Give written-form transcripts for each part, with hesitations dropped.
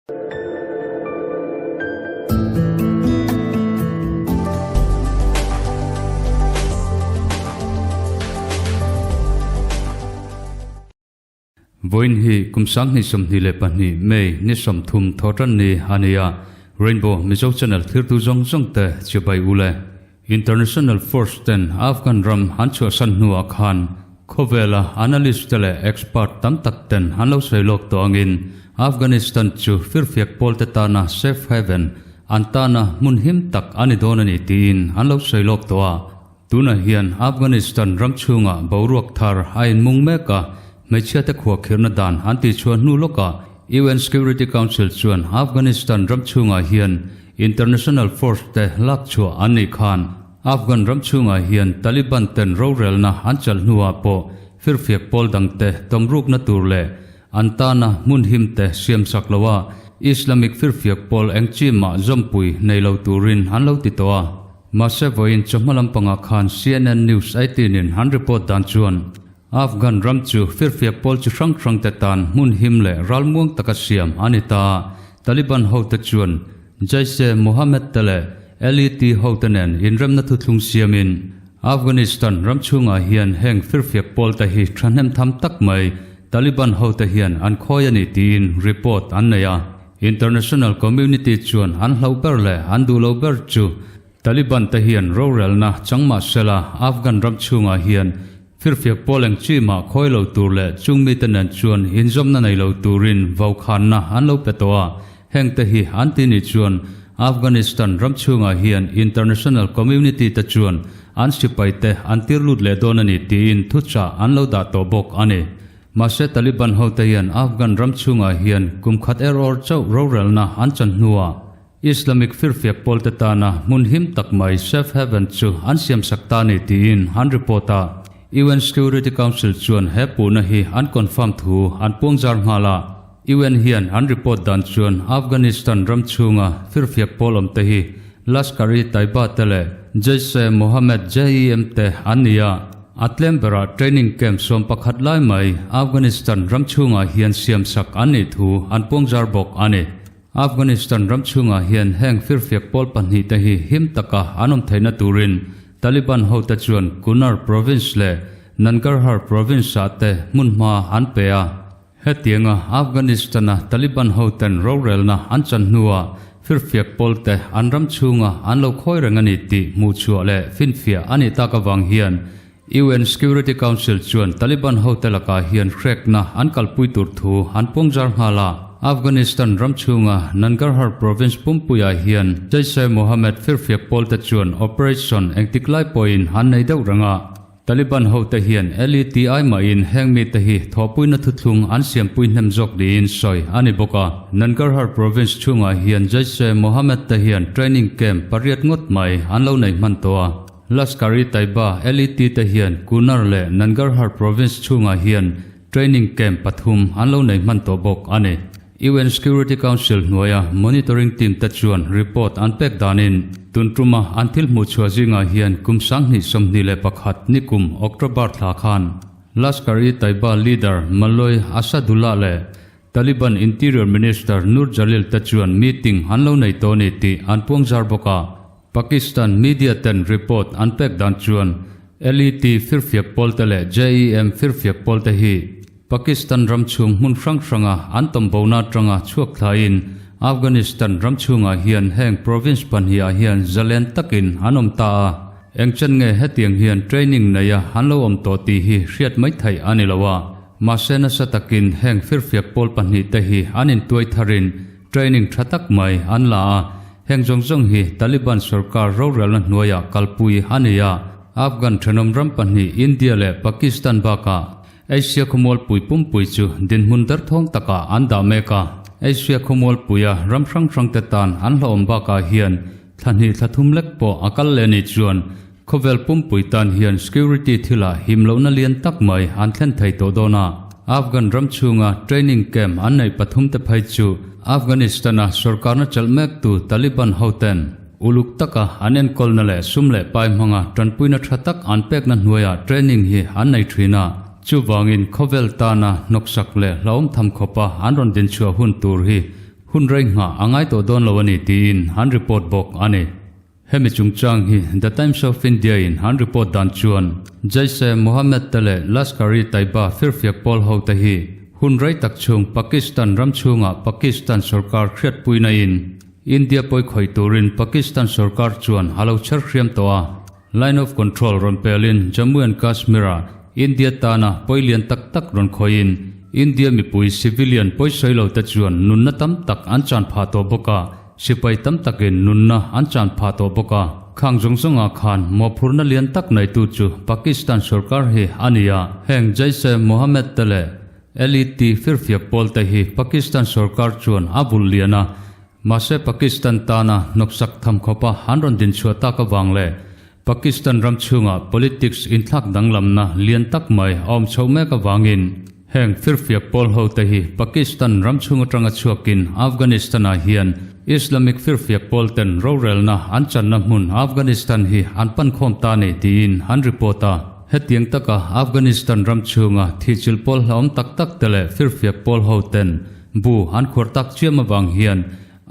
Vawiin hi kum 2022 May ni 30 thawhtan ni a ni a, Rainbow Mizo Channel thirtu zawng zawng te chibai u le. International force ten Afghan ram an chhuahsan hnuah khan khawvela analyst te leh expert tam tak ten an lo sawi lawk tawh angin Afghanistan chu firfiak pawl te tana safe haven, an tana hmun him tak a ni dawn a ni tiin an lo sawi lawk tawh a. Tunah hian Afghanistan ram chhungah boruak thar a inmung mek a, hmeichhia te khuahkhirhna dan an tihchhuah hnu lawkah UN Security Council chuan Afghanistan ram chhungah hian International force te lak chhuah an nih khan Afghan ram chhungah hian Taliban ten rorelna an chalh hnuah pawh firfiak pawl dang te tawmrukna tur leh an tana hmun him te siam sak lo a, Islamic firfiak pawl eng chi mah zawmpui nei lo turin an lo ti tawh a. Mahse vawiin chawhma lampangah khan CNN News 18 in an report dan chuan Afghan ram chu firfiak pawl chi hrang hrang te tan hmun him leh ralmuang taka siam a ni ta. Taliban hote chuan Jaish-e-Mohammed te leh LET hote nen inremna thuthlung siamin Afghanistan ram chhungah hian heng firfiak pawl te hi thahnem tham tak mai Taliban hote hian an khawi a ni tiin report an nei a. International community chuan an hlauh ber leh an duh lo ber chu Taliban te hian rorelna chang mah sela Afghan ram chhungah hian firfiak pawl eng chi mah khawi lo tur leh chung mite nen chuan inzawmna nei lo turin vokhanna an lo pe tawh a, heng te hi an ti nih chuan Afghanistan ram chhungah hian international community te chuan an sipai te an tir lut leh dawn a ni tiin thuchah an lo dah tawh bawk a ni. Mahse Taliban hote hian Afghan ram chhungah hian kum khat er awr chauh rorelna an chan hnuah Islamic firfiak pawlte tana hmun him tak mai safe haven chu an siamsak ta ni tiin an report a. UN Security Council chuan he puhna hi an confirm thu an puangzar nghal a. UN hian an report dan chuan Afghanistan ram chhunga firfiak pawl awmte hi Lashkar-e-Taiba te leh Jaish-e-Mohammed, JEM, te an ni a. A tlem berah training camp 11 lai mai Afghanistan ram chhungah hian siamsak an nih thu an puangzar bawk a ni. Afghanistan ram chhungah hian heng firfiak pawl pahnih te hi him taka an awm theihna turin Taliban hote chuan Kunar province leh Nangarhar province-ah te hmunhma an pe a. Hetianga Afghanistan-a Taliban hoten rorelna an chan hnuah firfiak pawl te an ram chhunga an lo khawi reng a ni tih hmuhchhuah leh finfiah a nih tak avang hian UN Security Council chuan Taliban hote lakah hian hrekna an kalpui tur thu an puangzar nghal a. Afghanistan ram chhunga Nangarhar province pumpuiah hian Jaish-e-Mohammed firfiak pawlte chuan operation engtik lai pawhin an nei deuh reng a. Taliban hote hian LETI mahin heng mite hi thawhpuina thuthlung an siampui hnem zawk niin sawi a ni bawk a. Nangarhar province chhungah hian Jaish-e-Mohammed te hian training camp pariat ngawt mai an lo nei hman tawh a. Lashkar-e-Taiba, LET, te hian Kunar leh Nangarhar province chhungah hian training camp pathum an lo nei hman tawh bawk a ni. UN Security Council hnuaia monitoring team te chuan report an pek danin tun tuma an thil hmuh chhuah zingah hian kum 2021 nikum October thla khan Lashkar-e-Taiba leader Maloi Asadullah leh Taliban Interior Minister Nur Jalil te chuan meeting an lo nei tawh a ni tih an puangzar bawk a. Pakistan media ten report an pek dan chuan LET firfiak pawl te leh JEM firfiak pawl te hi Pakistan ram chhung hmun hrang hranga an tawmbona atanga chhuak thlaiin Afghanistan ram chhungah hian heng province pahnih ah hian zalen takin an awm ta a. Engchen nge hetiang hian training neia an lo awm tawh tih hi hriat mai theih a ni lo a. Mahse nasa takin heng firfiak pawl pahnih te hi an intuai tharin training tha tak mai an la a, heng zawng zawng hi Taliban sorkar rorelna hnuaiah kalpui a ni a. Afghan thenawm ram pahnih India leh Pakistan bakah Asia khawmualpui pumpui chu dinhmun derthawng takah an dah mek a. Asia khawmualpuia ram hrang hrangte tan an hlauhawm bakah hian thla hnih thla thum lek pawh a kal leh ni chuan khawvel pumpui tan hian security thilah him lohna lian tak mai an thlen thei tawh dawn a. Afghan ram chhunga training camp an neih pathum te phei chu Afghanistan-a sorkarna chelh mektu Taliban hoten uluk taka an enkawlna leh sum leh pai hmanga tanpuina tha tak an pekna hnuaiah training hi an nei thin a. Chuvangin khawvel tana hnawksak leh hlauhawm tham khawpa an rawn dinchhuah hun tur hi. Hun rei nghah a ngai tawh dawn lo a ni tiin an report bawk a ni. Hemi chungchang hi The Times of India in an report dan chuan Jaish-e-Mohammed te leh Lashkar-e-Taiba firfiak pawl ho te hi hun rei tak chhung Pakistan ram chhungah Pakistan sorkar hriatpuina in India pawi khawih turin Pakistan sorkar chuan a lo chher hriam tawh a. Line of Control rawn pelin Jammu and Kashmir-ah India tana pawi lian tak tak rawn khawihin India mipui civilian pawi sawi lo te chuan nunna tam tak an chan phah tawh bawk a, sipai tam takin nunna an chan phah tawh bawk a. Khang zawng zawngah khan mawhphurhna lian tak neitu chu Pakistan sorkar hi a ni a, heng Jaish-e-Mohammed te leh LET firfiak pawl te hi Pakistan sorkar chuan a vulh lian a, Mahse Pakistan tana hnawksak tham khawpa an rawn din chhuah tak avang leh Pakistan ram chhunga politics inthlak danglamna lian tak mai a awm chhoh mek avangin heng firfiak pawl ho te hi Pakistan ram chhung atanga chhuakin Afghanistan-ah hian Islamic firfiak pawl ten rorelna an channa hmun Afghanistan hi an pan khawm ta ni tiin an report a. Hetiang taka Afghanistan ram chhunga thihchilh pawl hlauhawm tak tak te leh firfiak pawl ho ten Bu an khuar tak chiam avang hian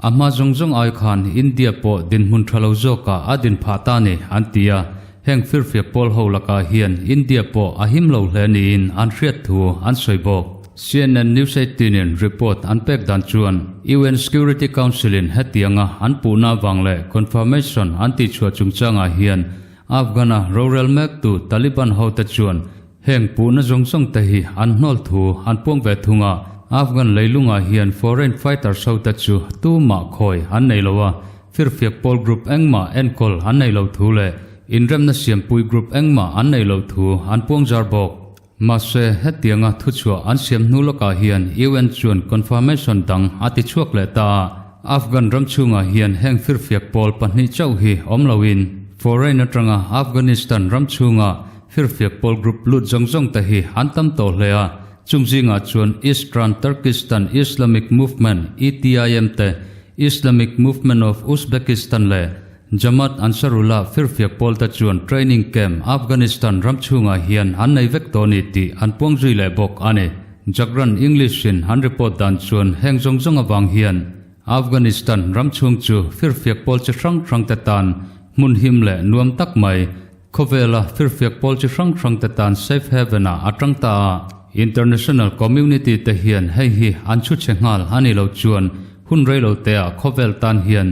a hma zawng zawng ai khan India pawh dinhmun tha lo zawkah a din phah ta ni an ti a, heng firfiak pawl ho lakah hian India pawh a him lo hle niin an hriat thu an sawi bawk. CNN News 18 in report an pek dan chuan UN Security Council in hetianga an puhna avang leh confirmation an tihchhuah chungchangah hian Afghan-a rorel mektu Taliban hote chuan Heng puhna zawng zawng te hi an hnawl thu an puang ve thung a, Afghan leilungah hian foreign fighters ho te chu tumah khawi an nei lo a, firfiak pawl group engmah enkawl an nei lo thu leh inremna siampui group engmah an nei lo thu an puang zar bawk. Mahse, hetianga thuchhuah an siam hnu lawkah hian UN chuan confirmation dang a ti chhuak leh ta a, Afghan ram chhungah hian heng firfiak pawl pahnih chauh hi awm loin foreign atanga Afghanistan ram chhunga Firfiak pawl group lut zawng zawng te hi an tam tawh hle a, chung zingah chuan Eastern Turkistan Islamic Movement, ETIM, te, Islamic Movement of Uzbekistan leh Jamaat Ansarullah firfiak pawl te chuan training camp Afghanistan ram chhungah hian an nei vek tawh ni tih an puang zui leh bawk a ni. Jagran English in an report dan chuan heng zawng zawng avang hian Afghanistan ram chhung chu firfiak pawl chi hrang hrang te tan hmun him leh nuam tak mai Khawvela firfiak pawl chi hrang hrang te tan safe haven ah a tang ta a, international community te hian hei hi an chhu chhe nghal a ni lo chuan hun rei lo te ah khawvel tan hian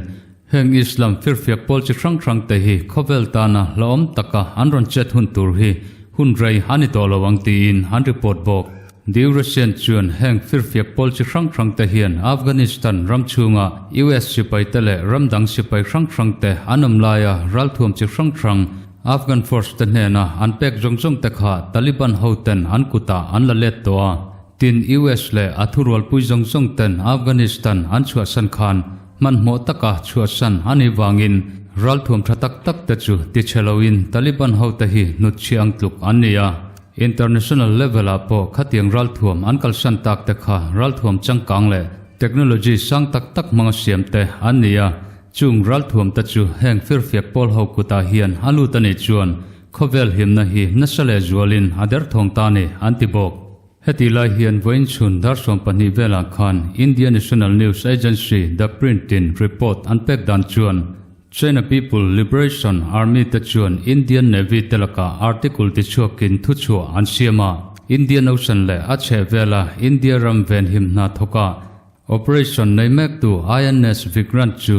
heng Islam firfiak pawl chi hrang hrang te hi khawvel tana hlauhawm taka an rawn chet hun tur hi hun rei a ni tawh lo ang tiin an report bawk. The Eurasian chuan heng firfiak pawl chi hrang hrang te hian Afghanistan ram chhunga US sipai te leh ram dang sipai hrang hrang te an awm laia ralthuam chi hrang hrang Afghan force te hnena an pek zawng zawng te kha Taliban ho ten an kutah an la let tawh a. Tin, US leh a thurualpui zawng zawng ten Afghanistan an chhuahsan khan hmanhmawh taka chhuahsan a nih vangin ralthuam tha tak tak te chu tichhe loin Taliban ho te hi hnutchhiah ang tluk an ni a. International level ah pawh khatiang ralthuam an kalsan tak te kha ralthuam changkang leh technology sang tak tak hmanga siam te an ni a, chung ralthuam te chu heng firfiak pawl ho kutah hian a lut a nih chuan khawvel himna hi nasa leh zualin a derthawng ta ni an ti bawk. Hetih lai hian vawiin chhun dar 12 velah khan India National News Agency The Print in report an pek dan chuan China People Liberation Army te chuan Indian Navy te lakah article tichhuakin thuchhuah an siam a, Indian Ocean leh a chhehvela India ram venhim hna thawka operation nei mektu INS Vikrant chu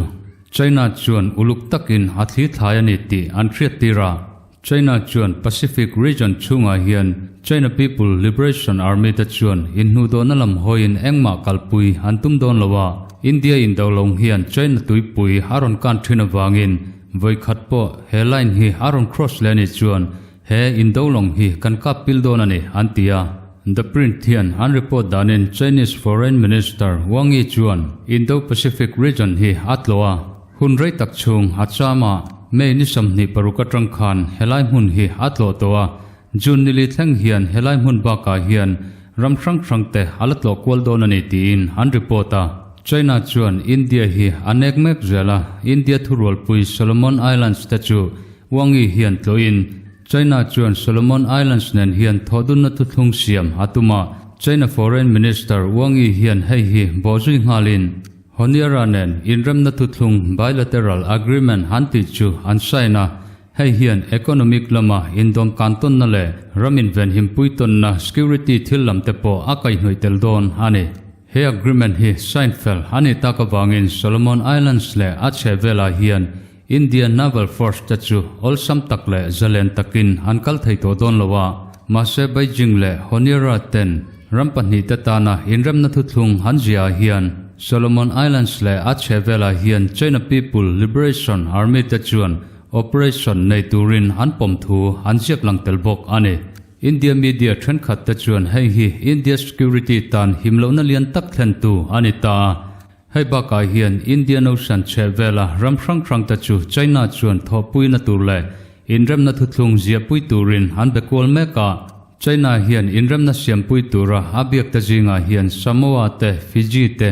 China chuan uluk takin a thli thlai a ni tih an hriattir a. China chuan Pacific region chhungah hian China People Liberation Army te chuan inhnuhdawhna lam hawiin engmah kalpui an tum dawn lo a, India indolawng hian China tuipui a rawn kan thin avangin vawikhat pawh he line hi a rawn cross leh a nih chuan he indolawng hi kan kap pil dawn a ni an ti a. The Print hian an report danin Chinese Foreign Minister Wang Yi chuan Indo-Pacific region hi a tlawh a, Hun rei tak chhung a cham a, May ni 26 atang khan helai hmun hi a tlawh tawh a, June nili thleng hian helai hmun bakah hian ram hrang hrang te a la tlawh kual dawn a ni tiin an report a. China chuan India hi a nek mek zel a, India thurualpui Solomon Islands te chu Wang Yi hian tlawhin China chuan Solomon Islands nen hian thawhdunna thuthlung siam a tum a, China Foreign Minister Wang Yi hian hei hi bawhzui nghalin. Honiara nen inremna thuthlung bilateral agreement han tih chu an sign a, hei hian economic lama indawm kan tawnna leh ram invenhim pui tawnna security thil lam te pawh a kaihhnawih tel dawn a ni. He agreement hi sign fel a nih tak avangin Solomon Islands leh a chhehvelah hian India Naval Force te chu awlsam tak leh zalen takin an kal thei tawh dawn lo a, mahse Beijing leh Honiara ten ram pahnihte tana inremna thuthlung an ziah ah hian Solomon Islands leh a chhehvelah hian China People Liberation Army te chuan operation nei turin an pawm thu an ziak lang tel bawk a ni. India media thenkhat te chuan hei hi India security tan himlohna lian tak thlentu a ni ta a. Hei bakah hian Indian Ocean chheh vela ram hrang hrang te chu China chuan thawhpuina tur leh inremna thuthlung ziahpui turin an be kual mek a. China hian inremna siampui tura a biak te zingah hian Samoa te, Fiji te,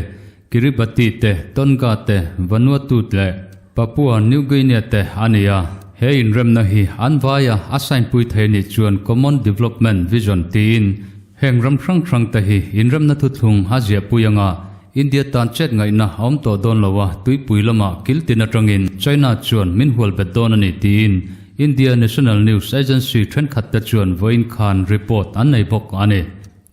Kiribati te, Tonga te, Vanuatu leh Papua New Guinea te a ni a. He inremna hi an vaia a sign pui thei nih chuan Common Development Vision tiin heng ram hrang hrang te hi inremna thuthlung a ziahpui anga India tan chet ngaihna a awm tawh dawn lo a, tuipui lamah kil tin atangin China chuan min hual bet dawn a ni tiin India National News Agency thenkhat te chuan vawiin khan report an nei bawk a ni.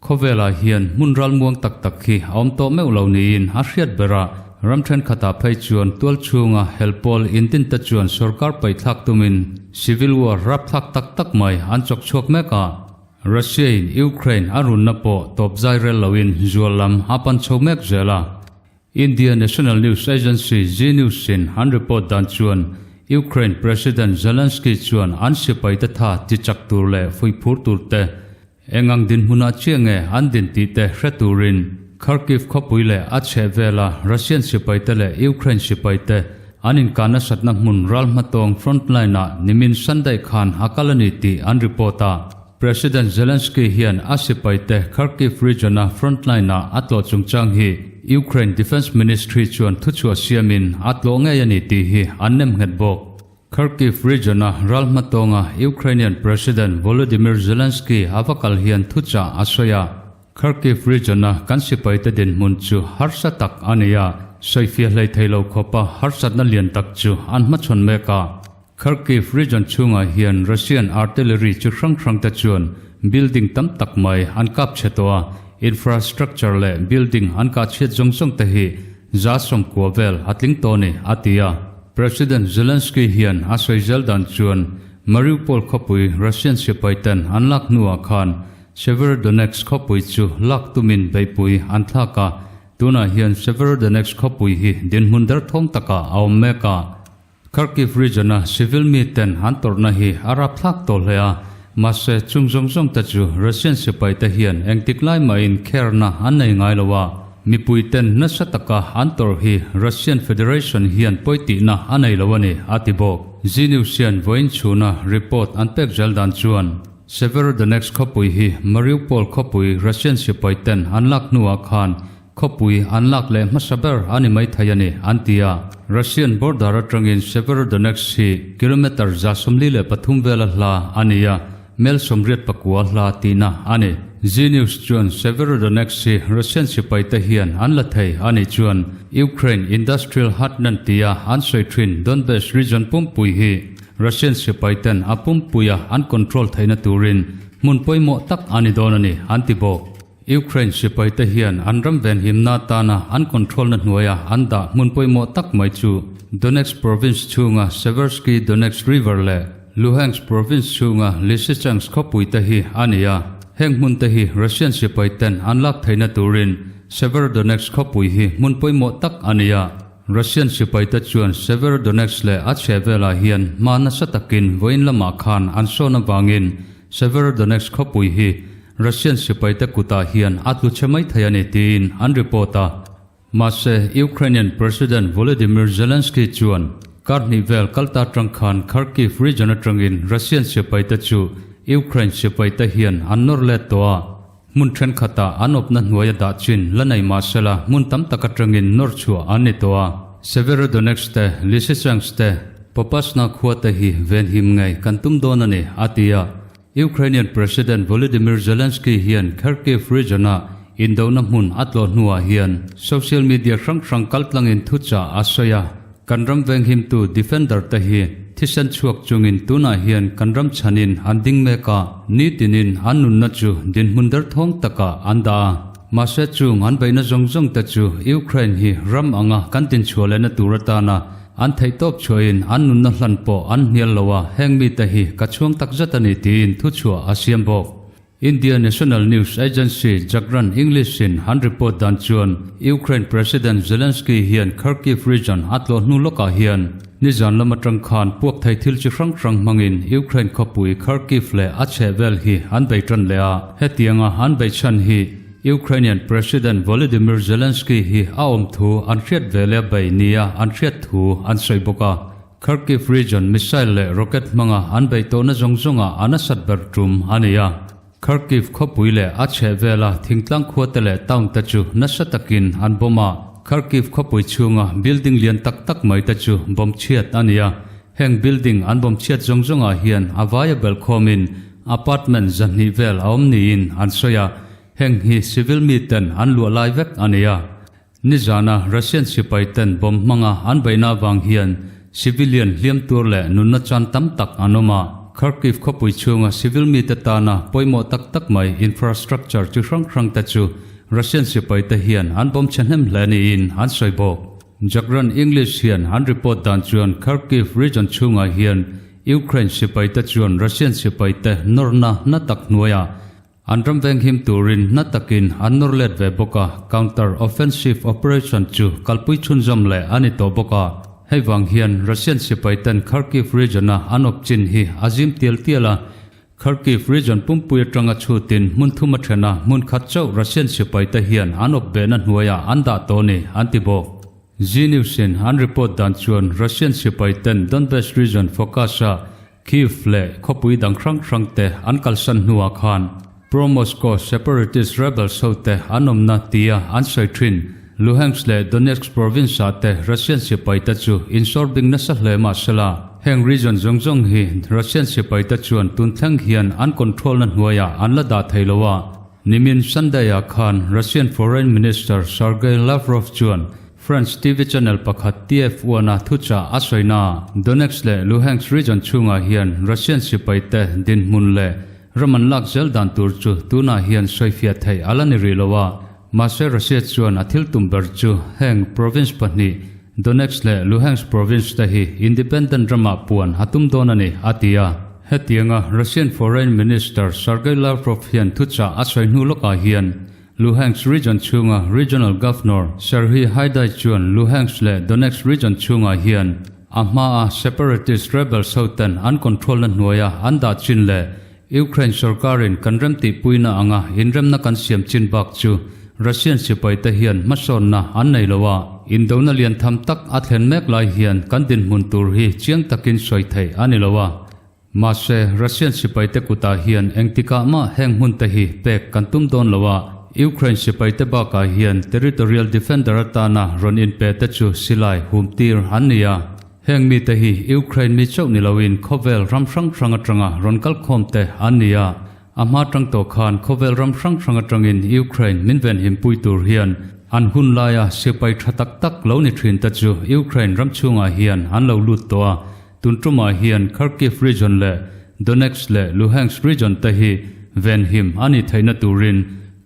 Khawvelah hian hmun ralmuang tak tak hi a awm tawh meuh lo niin a hriat ber a, ram thenkhatah phei chuan tual chhunga helpawl intin te chuan sorkar paihthlak tumin civil war rapthlak tak tak mai an chawk chhuak mek a. Russia-in Ukraine a runna pawh tawp zai rel loin zual lam a pan chho mek zel a. India National News Agency Zee News-in an report dan chuan Ukraine President Zelensky chuan an sipaite tha ti chak tur leh fuihphur tur te, eng ang dinhmunah chiah nge an din tih te hre turin Kharkiv khawpui leh a chhehvela Russian sipaite leh Ukraine sipaite an inkan nasatna hmun ral hmatawng frontline-ah nimin Sunday khan a kal a ni tih an report a. President Zelensky hian a sipaite Kharkiv region-a frontline-ah a tlawh chungchang hi Ukraine Defence Ministry chuan thuchhuah siamin a tlawh ngei a ni tih hi an nem nghet bawk. Kharkiv region-a ral hmatawnga Ukrainian President Volodymyr Zelensky a va kal hian thuchah a sawi a. Kharkiv region-a kan sipaite dinhmun chu harsa tak a ni a, sawifiah hlei thei lo khawpa harsatna lian tak chu an hmachhawn mek a. Kharkiv region chhungah hian Russian artillery chi hrang hrangte chuan building tam tak mai an kap chhe tawh a, infrastructure leh building an kah chhiat zawng zawng te hi 90% vel a tling tawh a ni, a ti a. President Zelensky hian a sawi zel dan chuan Mariupol khawpui Russian sipaiten an lak hnuah khan Severodonetsk khawpui chu lak tumin beihpui an thlak a, tunah hian Severodonetsk khawpui hi dinhmun derthawng takah a awm mek a. Kharkiv region-a civil miten an tawrhna hi a rapthlak tawh hle a, mahse chung zawng zawng te chu Russian sipai te hian engtik lai mahin kherna an nei ngai lo a, mipui ten nasa taka an tawrh hi Russian Federation hian pawitihna a nei lo a ni, a ti bawk. Zee News hian vawiin chhuna report an pek zel dan chuan, Severodonetsk khawpui hi Mariupol khawpui Russian sipai ten an lak hnuah khan khawpui an lak leh hmasa ber a ni maithei a ni, an ti a. Russian border atangin Severodonetsk hi kilometre 43 vela hla a ni a, mel 84 hla tihna a ni. Zee News chuan Severodonetsk hi Russian sipai te hian an la thei a nih chuan Ukraine industrial heartland tia an sawi thin Donbas region pumpui hi Russian sipai ten a pumpuia an control theihna turin hmun pawimawh tak a ni dawn a ni, an ti bawk. Ukraine sipai te hian an ram venhimna atana an control na hnuaia an dah hmun pawimawh tak mai chu Donetsk province chhunga Seversky Donetsk River leh Luhansk province chhunga Lysychansk khawpui te hi a ni a. Heng hmun te hi Russian sipai ten an lak theihna turin Severodonetsk khawpui hi hmun pawimawh tak a ni a. Russian sipaite chuan Severodonetsk leh a chhehvelah hian hma nasa takin vawiin lamah khan an sawn avangin Severodonetsk khawpui hi Russian sipaite kutah hian a tlu chhe mai thei a ni tiin an report a. Mahse, Ukrainian President Volodymyr Zelensky chuan kar hnih vel kalta atang khan Kharkiv region atangin Russian sipaite chu Ukraine sipaite hian an nawr let tawh a. Hmun thenkhatah an awpna hnuaia dah chin la nei mah sela hmun tam tak atangin nawr chhuah an ni tawh a. Severodonetsk te, Lysychansk te, Popasna khua te hi venhim ngei kan tum dawn a ni, a ti a. Ukrainian President Volodymyr Zelensky hian Kharkiv region-a Indona hmun a tlawh hnuah hian social media hrang hrang kaltlangin thuchah a sawi a, Kan ram venghimtu defender te hi thisen chhuak chungin tunah hian kan ram chhanin an ding mek a, nitinin an nunna chu dinhmun derthawng takah an dah a. Mahse chung an beihna zawng zawng te chu Ukraine hi ram anga kan tinchhuah lehna tur atana an theihtawp chhuahin an nunna hlan pawh an hnial lo a, heng mite hi ka chhuang takzet a ni tiin thuchhuah a siam bawk. India National News Agency Jagran English in an report dan chuan Ukraine President Zelensky hian Kharkiv region a tlawh hnu lawkah hian nizan lam atang khan puak thei thil chi hrang hrang hmangin Ukraine khawpui Kharkiv leh a chhehvel hi an bei tan leh a. Hetianga an bei chhan hi Ukrainian President Volodymyr Zelensky hi a awm thu an hriat ve leh a bei nia an hriat thu an sawi bawk a. Kharkiv region missile leh rocket hmanga an beih tawhna zawng zawngah a nasat ber tum a ni a. Kharkiv khawpui leh a chhehvela thingtlang khuate leh town te chu nasa takin an bomb a. Kharkiv khawpui chhunga building lian tak tak mai te chu bomb chhiat a ni a. Heng building an bomb chhiat zawng zawngah hian a vaia belhkhawmin apartment 200 vel a awm niin an sawi a. Heng hi civil miten an luah lai vek a ni a. Nizana Russian sipai ten bomb hmanga an beihna avang hian civilian hliam tur leh nunna chan tam tak an awm a. Kharkiv khawpui chhunga civil mite tana pawimawh tak tak mai infrastructure chi hrang hrang te chu Russian sipai te hian an bomb chhe hnem hle niin an sawi bawk. Jagran English hian an report dan chuan Kharkiv region chhungah hian Ukraine sipai te chuan Russian sipai te nawrna na tak hnuaiah An ram venghim turin na takin an nawr let ve bawk a, counter offensive operation chu kalpui chhunzawm leh a ni tawh bawk a. Hei vang hian Russian sipai ten Kharkiv region-a an awp chin hi a zim tial tial a, Kharkiv region pumpui atanga chhutin hmun thum a then a, hmun khat chauh Russian sipai te hian an awp behna hnuaiah an dah tawh a ni, an ti bawk. Zee News-in an report dan chuan Russian sipai ten Donbas region focus-a Kyiv leh khawpui dang hrang hrang te an kalsan hnuah khan pro-Moscow separatist rebels ho te an awmna tia an sawi thin. Luhansk leh Donetsk province ah te Russian sipai te chu insawrbing nasa hle mah sela, heng region zawng zawng hi Russian sipai te chuan tun thleng hian an control na hnuaiah an la dah thei lo a. Nimin Sunday ah khan Russian Foreign Minister Sergei Lavrov chuan French TV channel pakhat TF1-a thuchah a sawina Donetsk leh Luhansk region chhungah hian Russian sipaite dinhmun leh ram an lak zel dan tur chu tunah hian sawifiah theih a la ni rih lo a. Mahse Russia chuan a thil tum ber chu heng province pahnih Donetsk leh Luhansk province te hi independent ramah puan a tum dawn a ni, a ti a. Hetianga Russian Foreign Minister Sergei Lavrov hian thuchah a sawi hnu lawkah hian Luhansk region chhunga Regional Governor Serhiy Haidai chuan Luhansk leh Donetsk region chhungah hian a hmaa separatist rebels hoten an control-na hnuaia an dah chin leh Ukraine sorkarin kan remtihpuina anga inremna kan siam chin bak chu Russian sipaite hian hmasawnna an nei lo a, indona lian tham tak a thlen mek lai hian kan dinhmun tur hi chiang takin sawi theih a ni lo a. Mahse, Russian sipaite kutah hian engtikah mah heng hmunte hi pek kan tum dawn lo a, Ukraine sipaite bakah hian territorial defender atana rawn inpe te chu silai humtir an ni a. Heng mite hi Ukraine mi chauh ni loin khawvel ram hrang hrang atanga rawn kalkhawmte an ni a. A hma tang tawh khan khawvel ram hrang hrang atangin Ukraine min venhimpui tur hian an hun laia sipai tha tak tak lo ni thin te chu Ukraine ram chhungah hian an lo lut tawh a. Tun tumah hian Kharkiv region leh Donetsk leh Luhansk region te hi venhim a nih theihna turin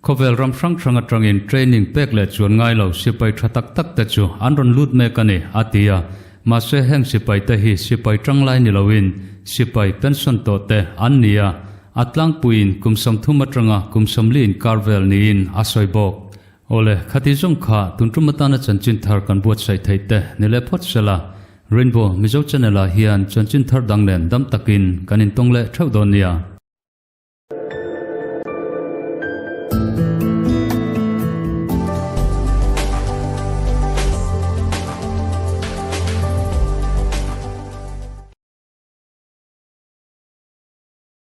khawvel ram hrang hrang atangin training pek leh chuan ngai lo sipai tha tak tak te chu an rawn lut mek a ni, a ti a. Mahse heng sipai te hi sipai tanglai ni loin sipai pension tawh te an ni a, a tlangpuiin kum 30 atanga kum 40 inkar vel niin a sawi bawk. Awle, khati zawng kha tun tum atana chanchin thar kan buatsaih theih te ni leh phawt sela, Rainbow Mizo Channel ah hian chanchin thar dang nen dam takin kan intawng leh theuh dawn nia.